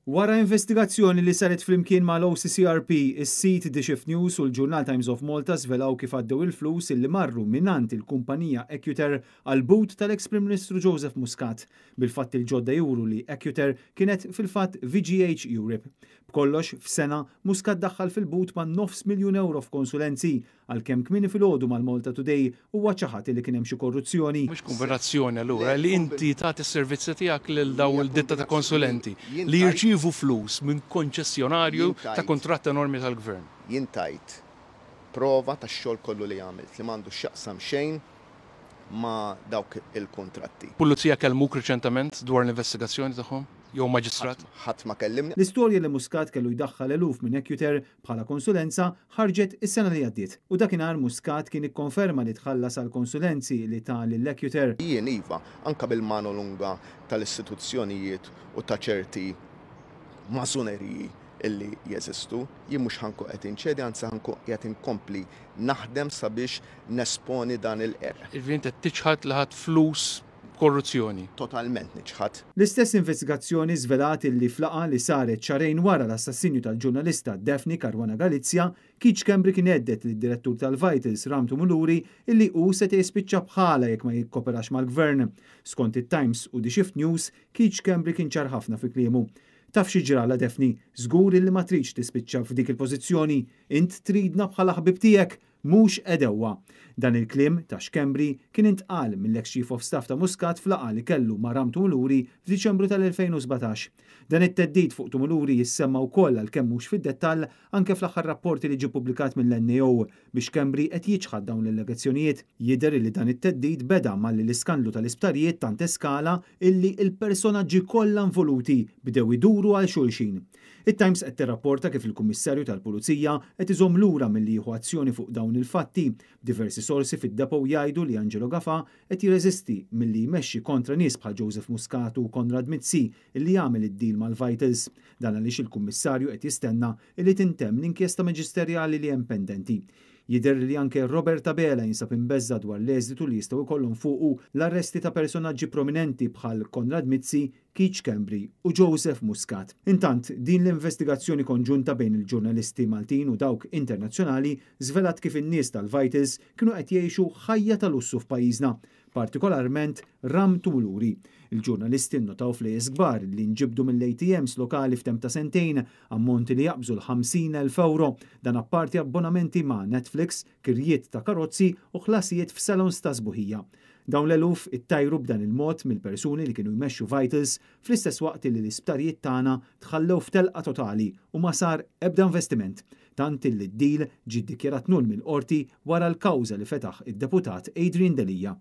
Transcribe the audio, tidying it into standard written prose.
Wara investigazzjoni li saret flimkien mal-OCCRP, is-sit The Shift News u l-ġurnal Times of Malta żvelaw kif għaddew il-flus illi marru mingħand il-kumpanija Equiter għall-but tal-eks Prim Ministru Joseph Muscat. Bil-fatti l-ġodda juru li Equiter kienet fil-fatt VGH Europe. B'kollox, f'sena, Muscat daħħal fil-but ma' 500,000 euro f'konsulenzi, għalkemm kmieni filgħodu mal-Malta Today huwa ċaħad li kien hemm xi korruzzjoni. Mhux kombinazzjoni allura li inti tagħti s-servizzi tiegħek lil dawn il-ditta ta' konsulenti li jirċievu flus minn konċessjonarju ta' kontratt enormi tal-gvern. Jien tajt prova tax-xogħol kollu li għamilt li m'għandu x'jaqsam xejn ma' dawk il-kontratti. Pulizija kellmuk riċentement dwar l-investigazzjoni tagħhom? Jew maġistrat? Ħadd ma kellimni. L-istorja li Muscat kellu jdaħħal eluf minn Equiter bħala konsulenza ħarġet is-sena li għaddiet. U dakinhar Muscat kien ikkonferma li tħallas għal konsulenzi li ta lil Equiter. Jien iva, anka bil-mano lunga tal-istituzzjonijiet u ta' ċerti mażuneriji illi jeżistu, jien mhux ħa nkun qed inċedi, anzi ħa nkun qed inkompli naħdem sabiex nesponi dan il-qerq. Jiġifieri inti tiċħad li ħadt flus korruzzjoni. Totalment niċħad. L-istess investigazzjoni żvelat illi f'laqgħa li saret xahrejn wara l-assassinju tal-ġurnalista Daphne Caruana Galizia, Keith Schembri kien hedded lid-direttur tal-Vitals Ram Tumuluri illi hu se jispiċċa bħala jekk ma jikkoperax mal-gvern. Skont it-Times u The Shift News, Keith Schembri kien ċar ħafna fi kliemu. "Taf xi ġrala Daphne, żgur illi ma tridx tispiċċa f'dik il-pożizzjoni, int tridna bħala ħbib tiegħek, mhux għedewwa." Dan il-kliem ta' Schembri kien intqal mill-ex Chief of Staff ta' Muscat f'laqgħa li kellu ma' Ram Tumuluri f'Diċembru tal-2017. Dan it-theddid fuq Tumuluri jissemma wkoll, għalkemm mhux fid-dettall, anke fl-aħħar rapporti li ġie ppubblikat mill-NAO, bi Schembri qed jiċħad dawn l-allegazzjonijiet. Jidher li dan it-theddid beda malli l-iskandlu tal-isptarijiet tant eskala illi il-personaġġi kollha involuti bdew iduru għal xulxin. It-Times qed tirrapporta kif il-Kummissarju tal-Pulizija qed iżomm lura milli jieħu azzjoni fuq dawn il-fatti. Diversi sorsi fid-depot jgħidu li Angelo Gafa qed jirreżisti milli jmexxi kontra nies bħal Joseph Muscat u Konrad Mizzi illi jagħmel id-deal mal-Vitals. Dan għaliex il-Kummissarju qed jistenna illi tintemm l-inkjesta maġisterjali li hemm pendenti. Jidher li anke Robert Abela jinsab imbeżża' dwar l-eżitu li jistgħu jkollhom fuqu l-arresti ta' personaġġi prominenti bħal Konrad Mizzi, Keith Schembri u Joseph Muscat. Intant, din l-investigazzjoni konġunta bejn il-ġurnalisti Maltin u dawk internazzjonali żvelat kif in-nies tal-Vitals kienu qed jgħixu ħajja ta' lussu f'pajjiżna, partikolarment Ram Tumuluri. Il-ġurnalisti nnotaw flejjes kbar li nġibdu mill-ATMs lokali f'temp ta' sentejn, ammonti li jaqbżu l-50,000 euro, dan apparti abbonamenti ma' Netflix, kirjiet ta' karozzi u ħlasijiet f'salons ta' sbuħija. Dawn l-eluf ittajru b'dan il-mod mill-persuni li kienu jmexxu Vitals fl-istess waqt li l-isptarijiet tagħna tħallew f'telqa totali u ma sar ebda investiment. Tant li d-deal ġie ddikjarat null mill-qorti wara l-kawża li fetaħ id-deputat Adrian Delia.